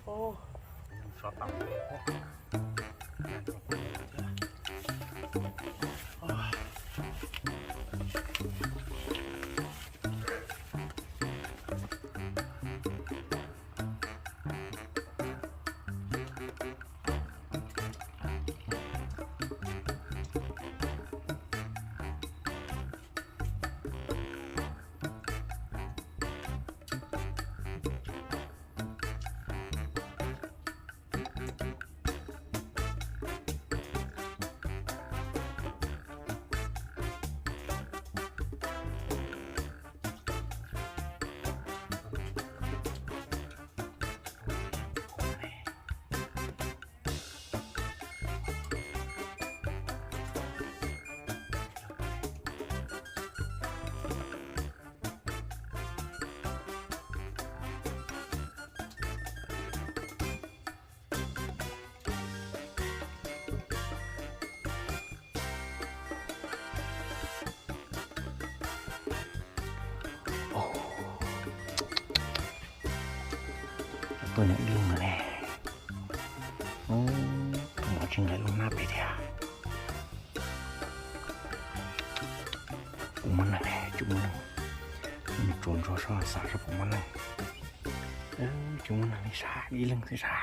Sov tau. Tuaj nyob ib leeg no ne. Tus no tsis nqa lub hnab pem thiab. Puas muaj neeg ne, tsis muaj neeg. Nws tsuas ntsuag soj xav seb puas muaj neeg. Tsis muaj neeg li sav, ib leeg xwb sav.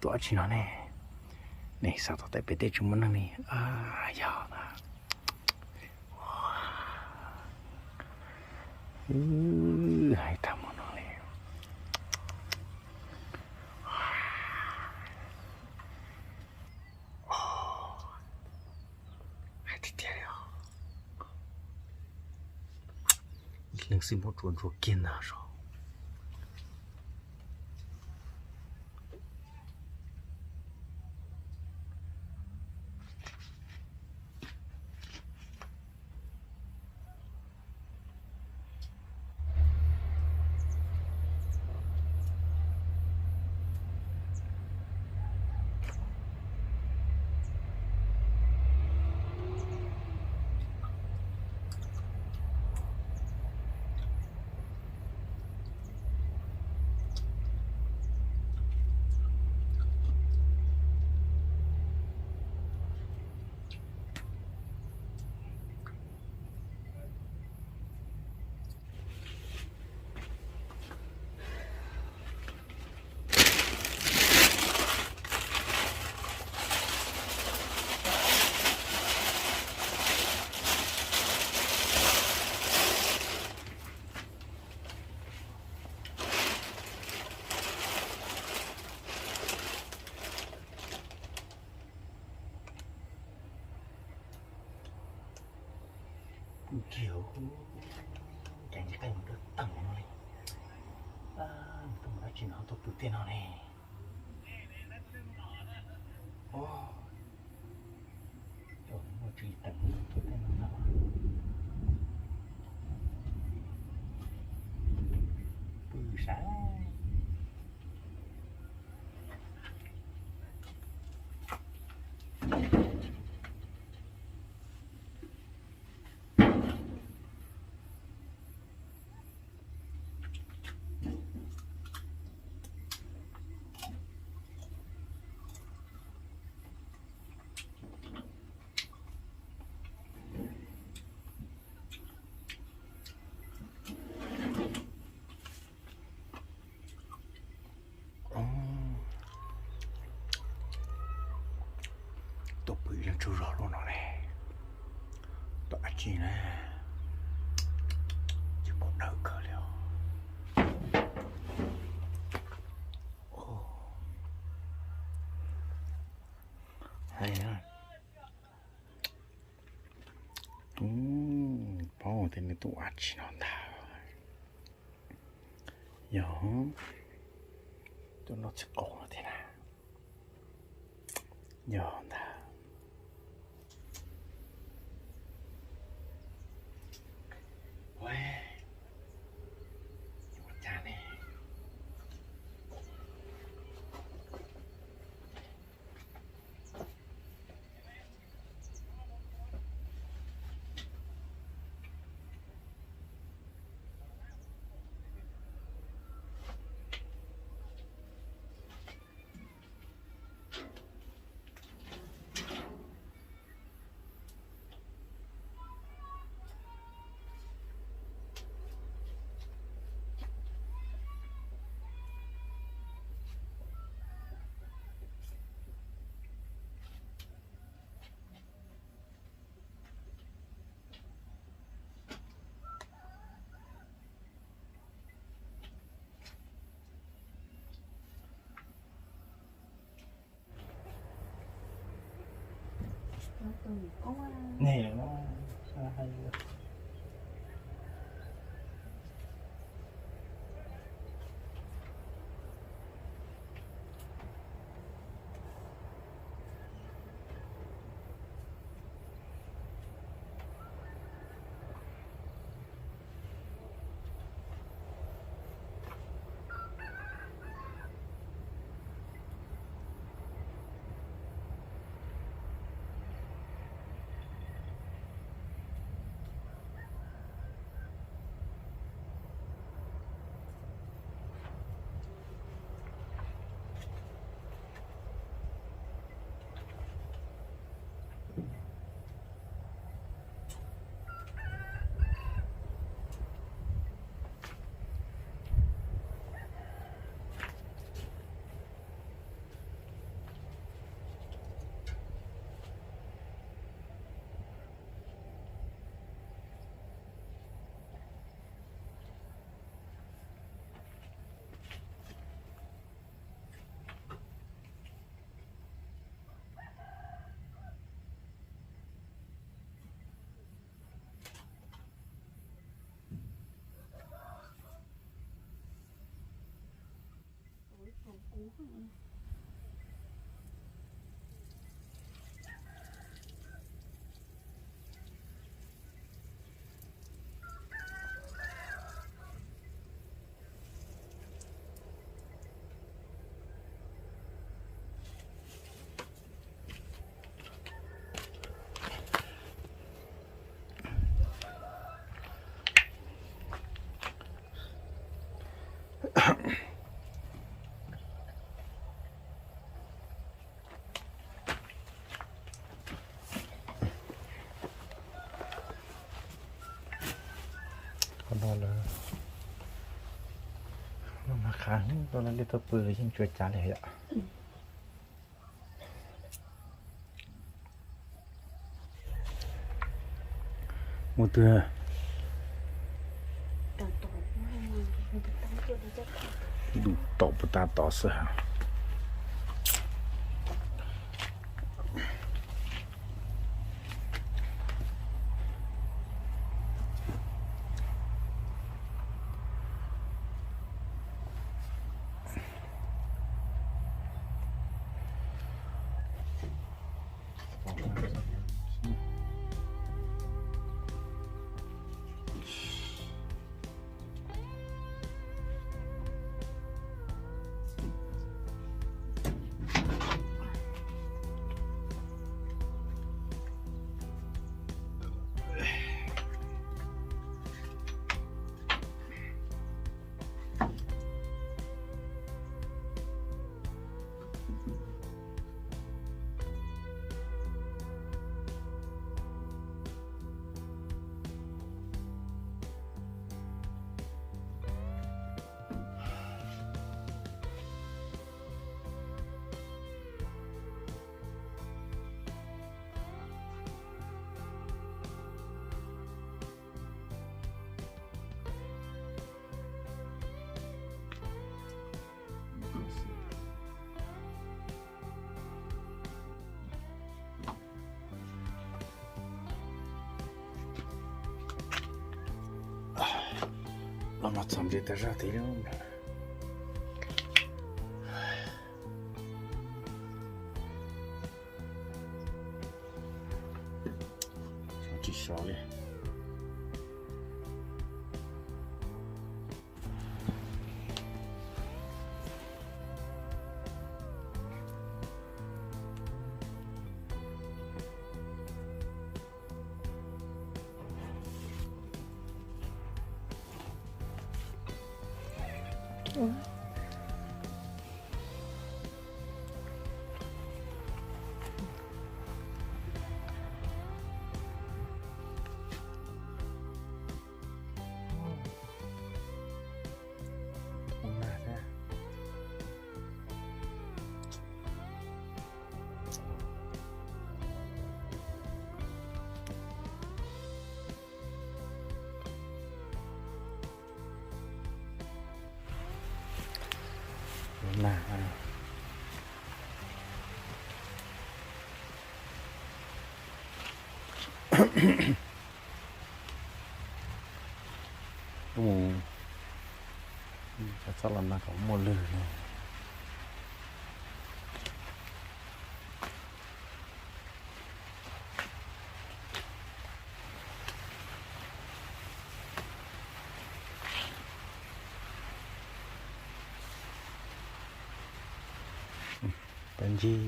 Tuaj dab tsi no ne? Nej xav tau tias pem tej tsis muaj neeg li. Yog hais tag mus no li. Hais tiag tiag li os. Ib leeg xwb muab tsuas ntsuag kiag ntag sav. Kiag, cas ntshe qeej mus dawb tag no li. Mus tau mus dab tsi no tuaj pw tej no ne. Muaj tswv yim teem tuaj tej no ntag. Pw sav. Tuaj pw ib leeg tsaug zog luaj no ne. Tuaj dab tsi na? Tsis pom dawb kawg li os. Paub tias nws tuaj ua dab tsi no ntag. Yog, tuaj noj txiv qaub no thiab na. Yog ntag. Ua cas ne? Neg no. Qhov no lawv, no mas khav heev, tuaj no dej tuaj pw los yeej tsuas cav li yom. Mus twg? Dub tom puas tas tod xwb. Los mas txog ntshe tag zog thiab. Tsis sov li. Nag. Mus, txhob los no kom muaj lwg no. Peb ncig.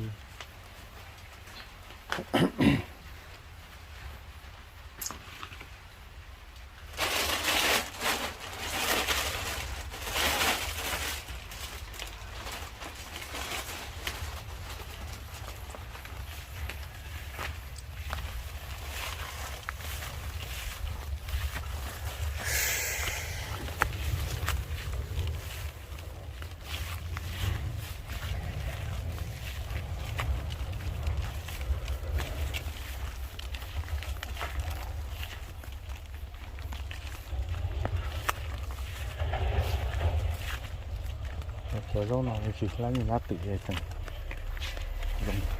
Cov zaub no tsis hlab nyuj hlab twm tseem zoo.